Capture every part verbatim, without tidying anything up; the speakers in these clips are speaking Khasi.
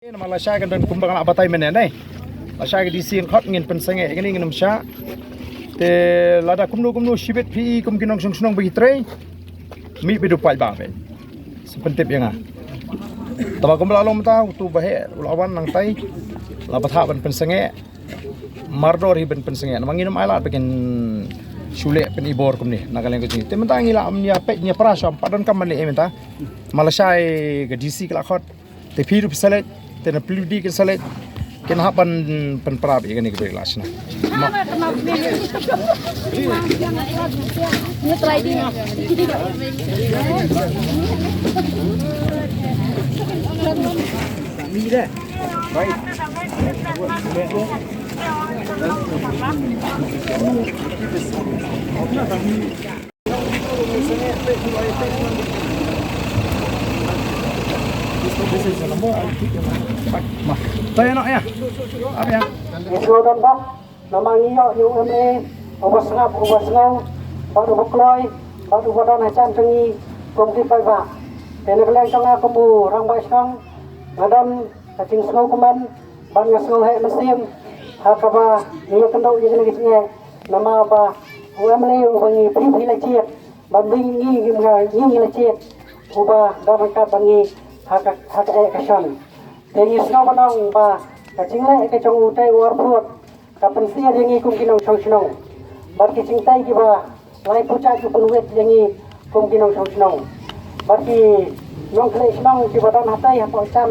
Namar lashai kan don kumba nga la batai mynne ne. Lashai ka D C kan khot ngin pynsangeh ïa kane, ngin ym shah. Te lada kumno kumno shibit phi kum ki nongshong shnong ba ki trei, mih phi, du paidbah phi sa pyntip ïa nga. Tangba kumba la long mynta, uto uba heh u la wan nangtai, la bthah ban pynsangeh. Mardor hi ban pynsangeh, namar ngin ym ailad ba kin shu leh pynibor kumne na ka liang ka jong ngi. Te mynta ngi la ym ïa peit ïa pra shwa, ym pat donkam ban leh mynta. Namar lashai ka D C ka la khot. Te phi ruh phi sa leit, te na phi ruh kin sa leit. Kin hap ban pynpra beit ïa kane ka briew, la shna. Ngi sngewdon bha namar ngi ïoh ïa u M L A uba sngap, uba sngew, bad uba kloi, bad uba don ha jan jong ngi kum ki paidbah. Te na ka liang jong nga kum u rangbah shnong, nga don ka jingsngewkmen bad nga sngew heh mynsiem ha kaba ngi ïakynduh ïa kane ka jingeh, namar ba u M L A uba ngi, phi phi la jied, bad ngi ngi ngi la jied, uba don ryngkat bad ngi ha ka, ha ka eh ka shon. Te ngi sngew ban ong ba ka jingleh ka jong utei u Arphuh ka pynsyier ïa ngi kum ki nongshong shnong. Bad ki jingtei kiba lai pyrshah ki pynwit ïa ngi kum ki nongshong shnong. Bad ki nongkhleh shnong kiba don hatei hapoh jan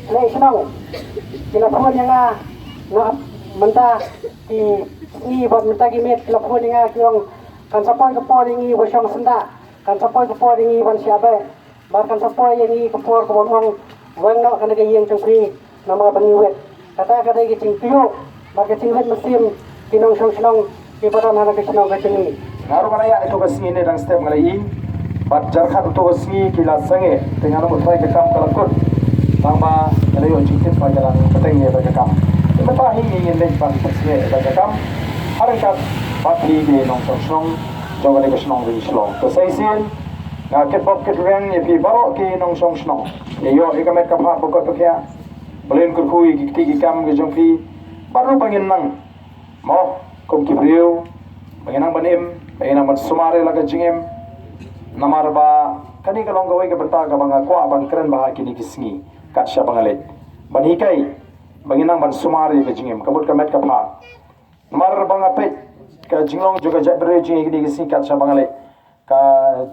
khleh shnong ki la phone ïa nga, nga mynta ki sngi bad mynta ki miet ki la phone ïa nga ki ong kan sa poi ka por ïa ngi ba shong syndah, kan sa poi ka por ïa ngi ban shah beh. Bad kan sa poi ïa ngi ka por kaban ong weng noh kane ka ïing jong phi namar ba ngi wit. Kata ka dei ka jingpynïoh bad ka jingwit mynsiem ki nongshong shnong kiba don ha kane ka shnong ka jong ngi. Nga ruh nga la ïaid ïa ka sngi ne dang step nga la ïohi. Bad jyrkhat uto ka sngi ki la sangeh, te nga la mut trai ka kam ka la kut. Tangba nga la ïoh jingtip ba ka dang pateng ïa ka kam. Te mynta hi ngi ngin leit ban pynsangeh ïa ka kam ha ryngkat bad phi ki nongshong shnong jong kane ka shnong Ri Shillong. Te sa shisien nga kitbok kitrwiang ïa phi baroh ki nongshong shnong. Ïa ïoh ïa ka met ka phad ba kot ba khiah. Balei kyrkhu ïa ki kti ki kam ki jong phi. Bad ruh ba ngin nang, mo, kum ki briew, ba ngin nang ban im, ba ngin nang ban sumar ïa la ka jingim. Namar ba kane ka long kawei ka bynta kaba nga kwah ban kren bha ha kine ki sngi kat shaba nga leit, ban hikai ba ngin nang ban sumar ïa ka jingim, ka mut ka met ka phad. Namar ba nga peit ka jinglong jong ka jaitbynriew jong ngi kine ki sngi kat shaba nga leit, ka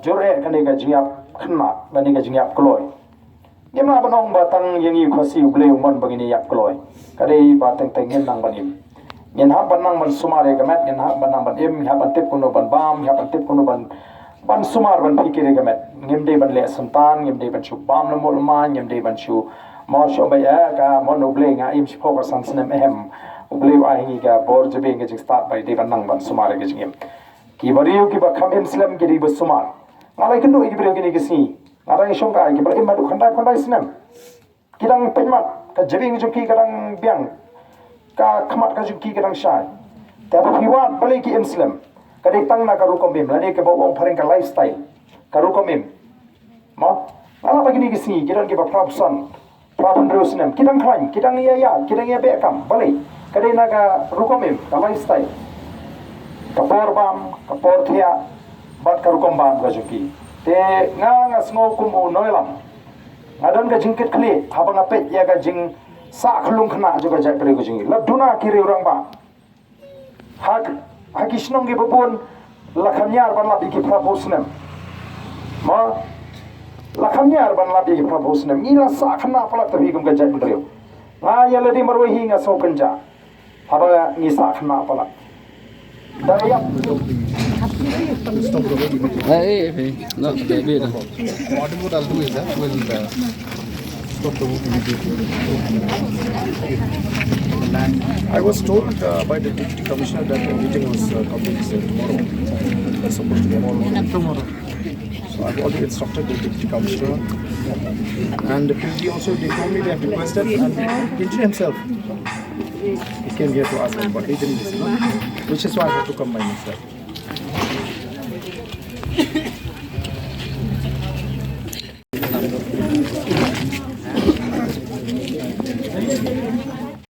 jur eh kane ka jingïap khynnah lane ka jingïap kloi. Ngim lah ban ong ba tang ïa ngi u Khasi U Blei u mon ba ngin ïap kloi. Ka dei ba teng teng ngin nang ban im. Ngin hap ban nang ban sumar ïa ka met, ngin hap ban nang ban im, ngin hap ban tip kumno ban bam, ngin hap ban tip kumno ban, ban sumar, ban pyrkhat ïa ka met. Ngim dei ban leh syntan, ngim dei ban shu bam lemo lema, ngim dei ban shu, mo, shu ba ïa ka mon U Blei nga im shiphew phew san snem, em. U Blei u ai ngi ka bor jabieng, ka jingstad ba dei ban nang ban sumar ïa ka jingim. Ki briew kiba kham im slem ki dei ba sumar. Nga la ïakynduh ïa ki briew kine ki sngi, nga la ïashong ka ai kiba la im haduh khyndai phew khyndai snem. Ki dang pynmat, ka jabieng jong ki ka dang biang, ka khmat ka jong ki ka dang shai. Te haba phi wad balei ki im slem, ka dei tang na ka rukom im, lane kaba ong phareng ka lifestyle, ka rukom im. Mo, nga la ba kine ki sngi ki don kiba phra phew san, phra phew hynriew snem, ki dang khlaiñ, ki dang ïa ïa, ki dang ïa beh kam. Balei? Ka dei na ka rukom im, ka lifestyle, ka por bam, ka por thiah, bad ka rukom bam ka jong ki. Te nga, nga sngew kum u nongïalam, nga don ka jingkitkhlieh haba nga peit ïa ka jingsah khyllung khynnah jong ka jaitbynriew ka jong ngi. La duna ki riew rangbah ha, ha ki shnong kiba bun, la kham ñiar ban lap ïa ki phra phew snem. Mo, la kham ñiar ban lap ïa ki phra phew snem. Ngi la sah khynnah palat, te phi kum ka jaitbynriew. Nga ïa lade marwei hi nga sngew kynjah haba ngi sah khynnah palat. Da ïa. Eh, eh, eh, no, baby, no. What, what I'll do is that we'll, uh, stop the work immediately. I was told, uh, by the Deputy Commissioner that the meeting was, uh, completed tomorrow. It's supposed to be tomorrow. Tomorrow. So I've already instructed the Deputy Commissioner. And the P D also, they told me they have requested, and the engineer himself, he came here to ask me, but he didn't listen, which is why I had to come by myself.